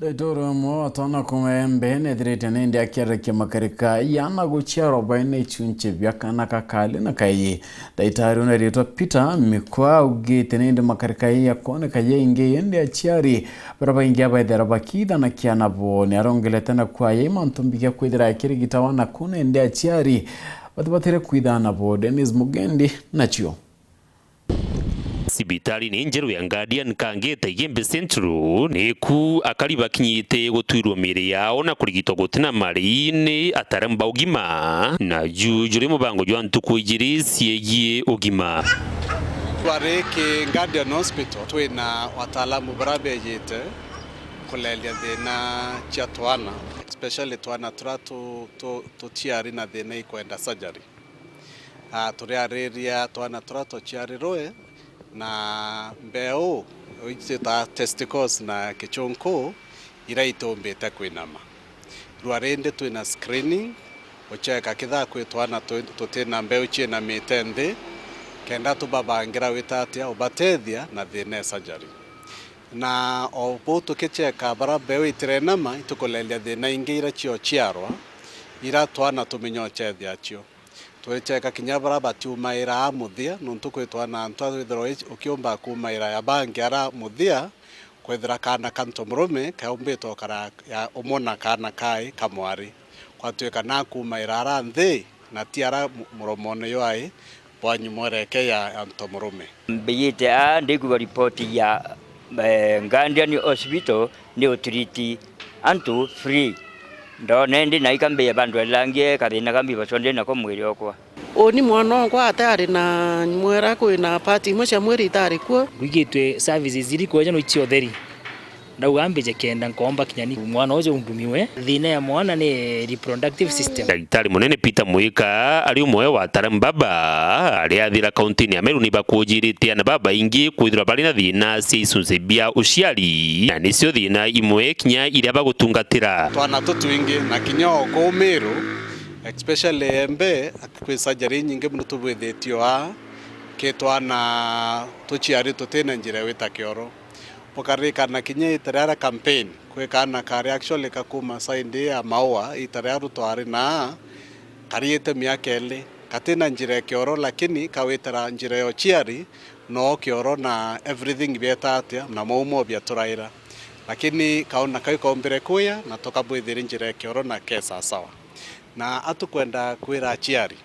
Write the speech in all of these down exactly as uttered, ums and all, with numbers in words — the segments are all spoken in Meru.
Ndaitari umwe wa twana kuma Embe nethirite nindi akiarikia makarika ya ana guciarwa baina ichunchi bia kana kakali na kaii. Ndaitari una riitwa Peter Mikwa augite nindi makarika ya kwoneka yaingi, indi aciari baria baingi abaithira bakiithanakia nabo. Ni arongerete na kwaya mantu mbigi kwithira akirigitawa na kuna indi aciari batibatire kwithana nabo. Dennis Mugendi nacio. Cibitari ni njeru ya Guardian Kangeta Igembe Central, niku akari bakinyite gutwirwa miiri yao na kurigitwa gutina mari ni ataramu ba ugima, na ju juri mubango jwa ntuku ijiri ciegie ugima. Twari ki Guardian Hospital, twina wataalamu baria bejite kuleria thina cia twana, especially twana turia tu-, tu-, tutiari na thina ikwenda surgery. Ah, turiariria twana turia tuciarirwe na mbeu, iji twitaga testicles na kichunku, iria itumbite kwinama. Rua rindi twina screening, gucheka kethira kwi twana twi-, tutina mbeu ciinamite nthi, kenda tubabangira wita atia ubatethia na thina e surgery. Na o buu tukicheka baria mbeu itirenama, itukuleria thina ingi iria ciociarwa, iria twana tumenye uchethia acio. Twicheka kinya baria batiumaira a muthia, nontu kwitwa na antu a withirwa ukiumba kuumaira ya bangi ara muthia, kwithira kaana ka ntomurume kaumbite ukara ya umwe na kaana kai ka mwari. Kwatwika nakuumaira ara nthi, na ti ara mu-, muromone jwai bwa nyuma ureke ya, ya ntomurume. Mbijite aa ndiigua ripoti ya, eh, Guardian Hospital ni utiriti antu free. Ndona indi na ikambia bandu elangie kathina kambi bacondire nako mwiri okwa. Uni mwana onkwa atari na mwera kwina part imwe cia mwiri itari kuo. Ngwigitwe services iri kweja no icio theri. Ndauga ambije kenda nkomba kinya ni mwana uju undumiwe. Thina ya mwana ni reproductive system. Ndagitari munene Peter Muika ari umwe wa ataram baba aria athira kauntini ya Meru ni bakujirite ana babaingi kwithirwa bari na thina cia icunci bia uciari, na nicio thina imwe kinya iria bagutungatira. Twana tutwingi na kinya o kuu Meru, especially Embe, kwi surgery nyingi mono tubwithitio aa, ki twana tuciari tutina njira ya gwita kioro. Bukaririkana kinya ita ria campaign, kwi kaana kari actually kakuma side ya Maua, ita ria Ruto ari naa, kariite miaka iri, katina njira ya kioro, lakini kawitira njira ya uciari, no kioro na everything bieta atia, na maumo biaturaira. Lakini kaona kau kaumbire kuya, na tukabwithiri njira ya kioro na ke sawasawa. Na atukwenda kwira aciari,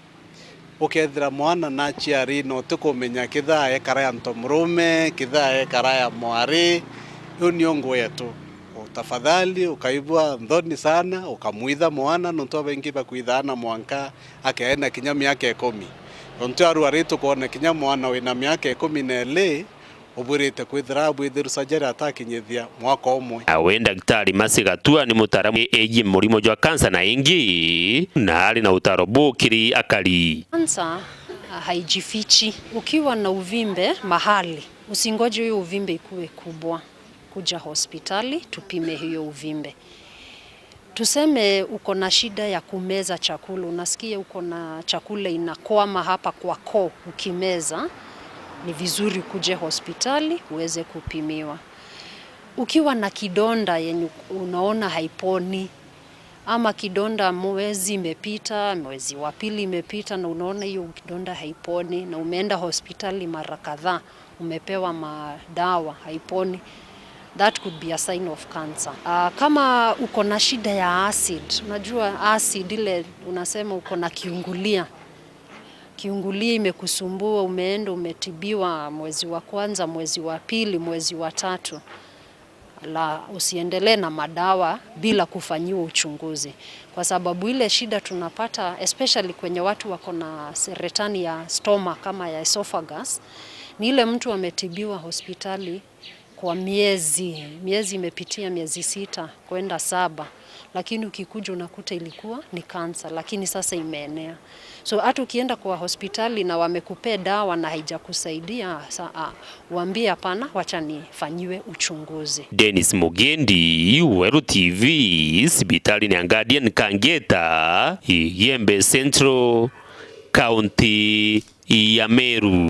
ukethira mwana naciari na utikumenya kithaa ekara ya ntomurume, kithaa ekara ya mwari, iu nio nguu yetu. Tafadhali, ukaigua nthoni sana, ukamwitha mwana, nontu abaingi bakwithaa na mwanka akeena kinya miaka ikumi. Nontu arwari tukwona kinya mwana wina miaka ikumi na ili, ubwirite kwithira abwithiru surgery atakinyithia mwaka umwe. Nawe Ndagitari Mercy Gatua ni mutaaramu egie murimo jwa kansa na ingi, na ari na utaro buu kiri akari. Kansa, ah, haijifichi. Ukiwa na uvimbe mahali, usingoje hiyo uvimbe ikuwe kubwa. Kuja hospitali, tupime hiyo uvimbe. Tuseme uko na shida ya kumeza chakula, unasikia uko na chakula inakwama hapa kwa koo, ukimeza, ni vizuri kuje hospitali uweze kupimiwa. Ukiwa na kidonda yenye unaona haiponi, ama kidonda mwezi imepita, mwezi wa pili imepita, na unaona hiyo kidonda haiponi, na umeenda hospitali mara kadhaa, umepewa madawa, haiponi, that could be a sign of cancer. Ah, kama uko na shida ya acid, unajua acid ile unasema uko na kiungulia, kiungulia imekusumbua, umeenda umetibiwa mwezi wa kwanza, mwezi wa pili, mwezi wa tatu, la, usiendelee na madawa bila kufanyiwa uchunguzi, kwa sababu ile shida tunapata, especially kwenye watu wako na seretani ya stomach ama ya esophagus, ni ile mtu ametibiwa hospitali kwa miezi, miezi imepitia miezi sita kwenda saba, lakini ukikuja unakuta ilikuwa ni kansa, lakini sasa imeenea. So hata ukienda kwa hospitali na wamekupea dawa na haijakusaidia, sa-, ah, waambie, "Hapana, wacha nifanyiwe uchunguzi." Dennis Mugendi, Weru T V, sibitari ni ya Guardian Kangeta, Igembe Central, County ya Meru.